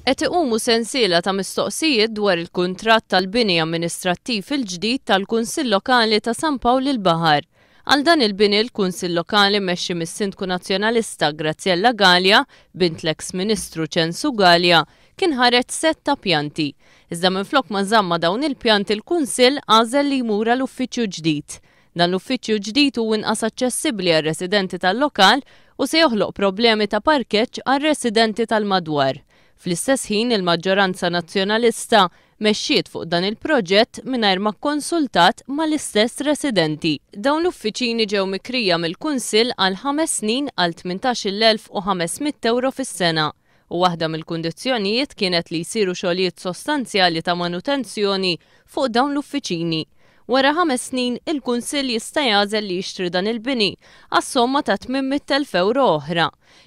Qed iqumu sensiela ta' mistoqsijiet dwar il-kuntratt tal-bini amministrattiv il-ġdid tal-Kunsill Lokali ta' San Pawl il-Baħar. Għal dan il-bini l-Kunsill Lokali mmexxi mis-Sindku Nazzjonalista Graziella Galea, bint l-eks Ministru Ċensu Galea, kien ħareġ sett ta' pjanti. Iżda minflok ma żamm ma' dawn il-pjanti l-Kunsill għażel li jmur għal uffiċċju ġdid. Dan l-uffiċċju ġdid hu inqas aċċessibbli għar-residenti tal-lokal u se joħloq problemi ta' parkeġġ għar-residenti tal-madwar. Fl-istess ħin il-maġġoranza Nazzjonalista mexxiet fuq dan il-proġett mingħajr ma kkonsultat mal-istess residenti. Dawn l-uffiċini ġew mikrija mill-Kunsill għal ħames snin għal 18,500 ewro fis-sena u waħda mill-kundizzjonijiet kienet li jsiru xogħlijiet sostanzjali ta' manutenzjoni fuq dawn l-uffiċini. Wara ħames snin, il-Kunsill jista' jagħżel li jixtri dan il-bini għas-somma ta' 800,000 ewro oħra.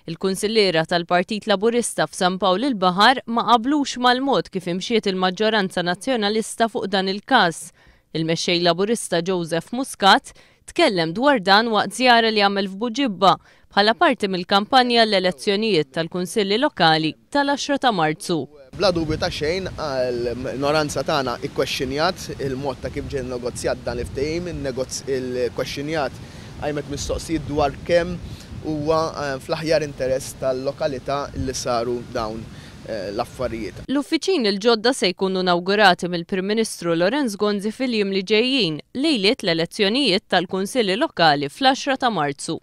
Il-Kunsilliera tal-Partit Laburista f'San Pawl il-Baħar ma qablux mal-mod kif imxiet il-maġġoranza Nazzjonalista fuq dan il-każ. Il-Mexxej Laburista Joseph Muscat tkellem dwar dan waqt żjara li għamel f'Buġibba bħala parti mill-kampanja għall-elezzjonijiet tal-Kunsilli Lokali tal-għaxra ta' Marzu. Bla dubju ta' xejn l-minoranza tagħna ikkwexxinjat il-mod ta' kif ġie nnegozjat dan il-ftehim, il-kwexxinjat qajmet mistoqsijiet dwar kemm huwa fl-aħjar interess tal-lokalità li saru dawn l-affarijiet. L-uffiċini l-ġodda se jkunu nawgurati mill-Prim Ministru Lawrence Gonzi fil-jiem li ġejjin, lejliet l-elezzjonijiet tal-Kunsilli Lokali fl-għaxra ta' Marzu.